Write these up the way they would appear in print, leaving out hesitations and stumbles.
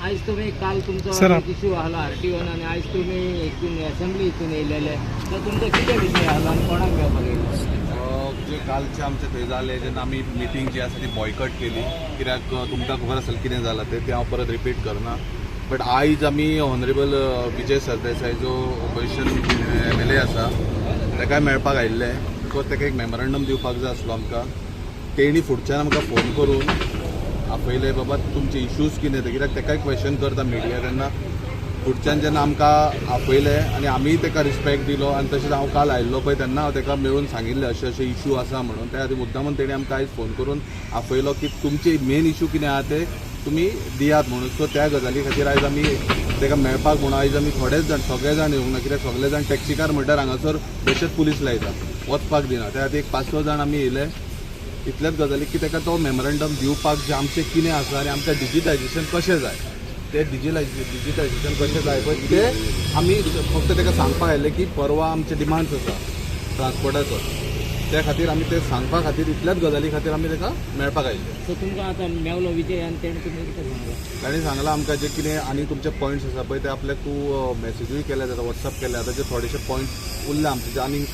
आयज तुमी काल तुमचो इशू आहलो आरटीओन आनी आयज तुमी हितून असेंब्ली हितून येयलेले, सो तुमचो कितें विशय आहलो आनी कोणाक मेळपाक येयले? जे कालचे आमचे थंय जाले जेन्ना आमी मिटींग जी आसा ती बॉयकट केली, कित्याक तुमकां खबर आसतलें कितें जालां तें, तें हांव परत रिपीट करना. बट आयज आमी ऑनरेबल विजय सरदेसाय जो ऑपोजिशन MLA आसा ताकाय मेळपाक आयिल्ले, because ताका एक मेमोरंडम दिवपाक जाय आसलो आमकां. तेणी फुडच्यान आमकां फोन करून आपयले, बाबा तुमचे इश्यूज कितें ते, कित्याक ताकाय क्वेश्चन करता मिडिया. तेन्ना फुडच्यान जेन्ना आमकां आपयले आनी आमीय ताका रिस्पेक्ट दिलो, आनी तशेंच हांव काल आयिल्लो पळय तेन्ना हांव ताका मेळून सांगिल्लें अशें अशें इश्यू आसा म्हणून. त्या खातीर मुद्दामून तेणी आमकां आयज फोन करून आपयलो की तुमचे मेन इश्यू कितें आहा ते तुमी दियात म्हणून. सो त्या गजाली खातीर आयज आमी ताका मेळपाक म्हणून आयज आमी थोडेच जाण, सगळे जाण येवंक ना, कित्याक सगळे जाण टॅक्सीकार म्हणल्यार हांगासर बेश्टेच पुलीस लायता, वचपाक दिना. त्या खातीर एक 5-6 जाण आमी येयले इतल्याच गजाली की ताका तो मेमोरंडम दिवपाक जें आमचें कितें आसा आनी आमकां डिजिटायजेशन कशें जाय, तें डिजिटायजेशन कशें जाय पळय तें आमी फक्त ताका सांगपाक आयिल्लें की परवा आमचे डिमांड्स आसा ट्रान्सपोर्टाचो, त्या खातीर आमी ते सांगपा खातीर इतल्याच गजाली खातीर आमी ताका मेळपाक आयिल्ले. सो तुमकां आतां मेवलो विजय आनी तेणें तुमकां कितें सांगलां? ताणें सांगलां आमकां जे कितें आनी तुमचे पॉयंट्स आसा पळय ते आपल्याक तूं मॅसेजूय केल्या जाता, वॉट्सएप केल्या जाता. जे थोडेशे पॉयंट्स उरले आमचे, जे आनी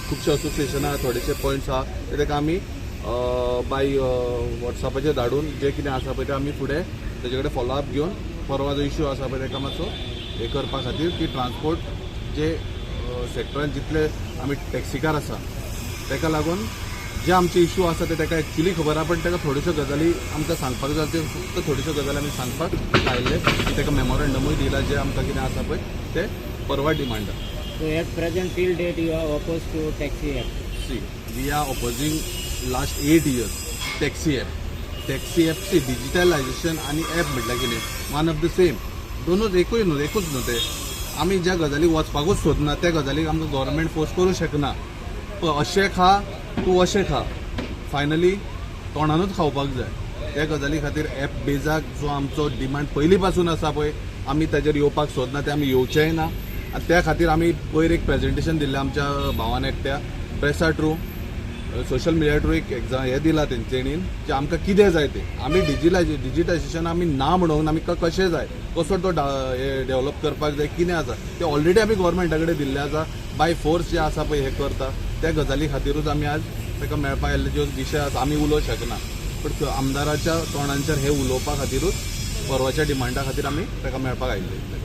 खुबशे असोसिएशनां थोडेशे पॉयंट्स आहा ते ताका आमी बाय वॉट्सएपाचेर धाडून जे कितें आसा पळय ते आमी फुडें तेजे कडेन फॉलोअप घेवन परवा जो इश्यू आसा पळय ताका मातसो हें करपा खातीर की ट्रान्सपोर्ट जे सेक्टरान जितले आमी टॅक्सीकार आसा ताका लागून जे आमचे इश्यू आसा ते ताका एक्चुली खबर आहा, पण ताका थोड्योश्यो गजाली आमकां सांगपाक जाय, त्यो फक्त थोड्योश्यो गजाली आमी सांगपाक आयिल्ले. ताका मेमोरंडमूय दिला जे आमकां कितें आसा पळय ते परवा demand. So at present till date you are oppose to taxi app? See, we are opposing last 8 years taxi app. Taxi app see digitalisation आनी एप म्हटल्यार कितें, वन ऑफ the same, दोनूच एकूय न्हू, एकूच न्हू ते. आमी ज्या गजालीक वचपाकूच सोदना त्या गजालीक आमकां गव्हर्मेंट फोर्स करूं शकना. अशें खा तूं अशें खा, फायनली तोंडानूच खावपाक जाय. त्या गजाली खातीर एप बेजाक जो आमचो डिमांड पयलीं पासून आसा पळय आमी ताजेर येवपाक सोदना, ते आमी येवचेय ना. आनी त्या खातीर आमी पयर एक प्रेजेंटेशन दिल्लें आमच्या भावान एकट्या प्रेसा ट्रू सोशल मिडिया ट्रू एक एग्जाम हें दिलां तेंच्यांनी की आमकां कितें जाय तें. आमी डिजिटायजेशन आमी ना म्हणून आमी कशें जाय, कसो तो डेव्हलप करपाक जाय, कितें आसा तें ऑलरेडी आमी गव्हर्मेंटा कडेन दिल्लें आसा. बाय फोर्स जे आसा पळय हें करता त्या गजाली खातीरूच आमी आज ताका मेळपाक आयिल्ले. ज्यो विशय आसा आमी उलोवंक शकना, पूण आमदाराच्या तोंडांचेर हें उलोवपा खातीरूच परवाच्या डिमांडा खातीर आमी ताका मेळपाक आयिल्ले.